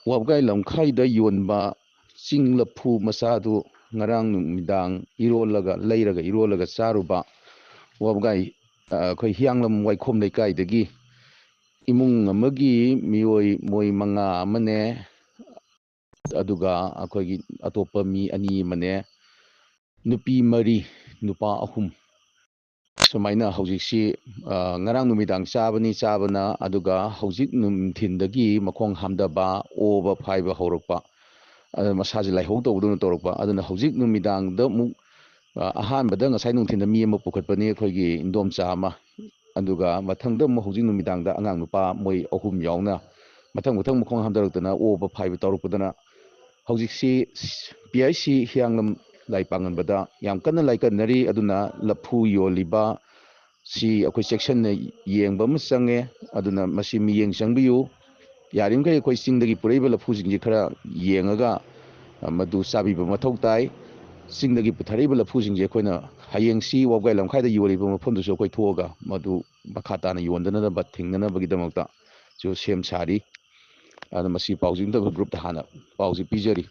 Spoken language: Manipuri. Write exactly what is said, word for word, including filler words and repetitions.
ꯋꯥꯕꯒꯥꯏ ꯂꯝꯈꯥꯏꯗ ꯌꯣꯟꯕ ꯆꯤꯡ ꯂꯐꯨ ꯃꯆꯥꯗꯨ ꯉꯔꯥꯡ ꯅꯨꯃꯤꯗꯥꯡ ꯏꯔꯣꯜꯂꯒ, ꯂꯩꯔꯒ ꯏꯔꯣꯜꯂꯒ ꯆꯥꯔꯨꯕ ꯋꯥꯕꯒꯥꯏ, ꯑ, ꯑꯩꯈꯣꯏ ꯍꯤꯌꯥꯡꯂꯝ ꯋꯥꯏꯈꯣꯝ ꯂꯩꯀꯥꯏꯗꯒꯤ ꯏꯃꯨꯡ ꯑꯃꯒꯤ ꯃꯤꯑꯣꯏ, ꯃꯣꯏ ꯃꯉꯥ ꯑꯃꯅꯦ, ꯑꯗꯨꯒ ꯑꯩꯈꯣꯏꯒꯤ ꯑꯇꯣꯞꯄ ꯃꯤ ꯑꯅꯤ ꯑꯃꯅꯦ, ꯅꯨꯄꯤ ꯃꯔꯤ, ꯅꯨꯄꯥ ꯑꯍꯨꯝ, ꯁꯨꯃꯥꯏꯅ ꯍꯧꯖꯤꯛꯁꯤ, ꯑ, ꯉꯔꯥꯡ ꯅꯨꯃꯤꯗꯥꯡ ꯆꯥꯕꯅꯤ ꯆꯥꯕꯅ, ꯑꯗꯨꯒ ꯍꯧꯖꯤꯛ ꯅꯨꯡꯊꯤꯟꯗꯒꯤ ꯃꯈꯣꯡ ꯍꯥꯝꯊꯕ, ꯑꯣꯕ ꯐꯥꯏꯕ ꯍꯧꯔꯛꯄ, ꯑꯗꯨ ꯃꯁꯥꯁꯦ ꯂꯥꯏꯍꯧ ꯇꯧꯕꯗꯧꯅ ꯇꯧꯔꯛꯄ꯫ ꯑꯗꯨꯅ ꯍꯧꯖꯤꯛ ꯅꯨꯃꯤꯗꯥꯡꯗ ꯑꯃꯨꯛ, ꯑ, ꯑꯍꯥꯟꯕꯗ ꯉꯁꯥꯏ ꯅꯨꯡꯊꯤꯟꯗ ꯃꯤ ꯑꯃ ꯄꯨꯈꯠꯄꯅꯤ, ꯑꯩꯈꯣꯏꯒꯤ ꯏꯟꯗꯣꯝꯆꯥ ꯑꯃ, ꯑꯗꯨꯒ ꯃꯊꯪꯗ ꯑꯃꯨꯛ ꯍꯧꯖꯤꯛ ꯅꯨꯃꯤꯗꯥꯡꯗ ꯑꯉꯥꯡ ꯅꯨꯄꯥ ꯃꯣꯏ ꯑꯍꯨꯝ ꯌꯥꯎꯅ ꯃꯊꯪ ꯃꯊꯪ ꯃꯈꯣꯡ ꯍꯥꯝꯊꯔꯛꯇꯅ ꯑꯣꯕ ꯐꯥꯏꯕ ꯇꯧꯔꯛꯄꯗꯅ ꯍꯧꯖꯤꯛꯁꯤ ꯄꯤ ꯑꯩꯆ ꯁꯤ ꯍꯤꯌꯥꯡꯂꯝ ꯂꯥꯏꯄꯥꯡꯒꯟꯕꯗ ꯌꯥꯝ ꯀꯟꯅ ꯂꯥꯏꯀꯠꯅꯔꯤ꯫ ꯑꯗꯨꯅ ꯂꯐꯨ ꯌꯣꯜꯂꯤꯕ ꯁꯤ ꯑꯩꯈꯣꯏ ꯆꯦꯛꯁꯤꯟꯅ ꯌꯦꯡꯕ ꯑꯃ ꯆꯪꯉꯦ꯫ ꯑꯗꯨꯅ ꯃꯁꯤ ꯃꯤꯠꯌꯦꯡ ꯆꯪꯕꯤꯌꯨ꯫ ꯌꯥꯔꯤꯃꯈꯩ ꯑꯩꯈꯣꯏ ꯆꯤꯡꯗꯒꯤ ꯄꯨꯔꯛꯏꯕ ꯂꯐꯨꯁꯤꯡꯁꯦ ꯈꯔ ꯌꯦꯡꯉꯒ, ꯑ, ꯃꯗꯨ ꯆꯥꯕꯤꯕ ꯃꯊꯧ ꯇꯥꯏ꯫ ꯆꯤꯡꯗꯒꯤ ꯄꯨꯊꯔꯛꯏꯕ ꯂꯐꯨꯁꯤꯡꯁꯦ ꯑꯩꯈꯣꯏꯅ ꯍꯌꯦꯡꯁꯤ ꯋꯥꯕꯒꯥꯏ ꯂꯝꯈꯥꯏꯗ ꯌꯣꯜꯂꯤꯕ ꯃꯐꯝꯗꯨꯁꯨ ꯑꯩꯈꯣꯏ ꯊꯣꯛꯑꯒ ꯃꯗꯨ ꯃꯈꯥ ꯇꯥꯅ ꯌꯣꯟꯗꯅꯕ ꯊꯤꯡꯅꯅꯕꯒꯤꯗꯃꯛꯇꯁꯨ ꯁꯦꯝ ꯁꯥꯔꯤ꯫ ꯑꯗꯨꯅ ꯃꯁꯤ ꯄꯥꯎꯖꯤ ꯅꯠꯇꯕ ꯒ꯭ꯔꯨꯞꯇ ꯍꯥꯟꯅ ꯄꯥꯎꯁꯤ ꯄꯤꯖꯔꯤ꯫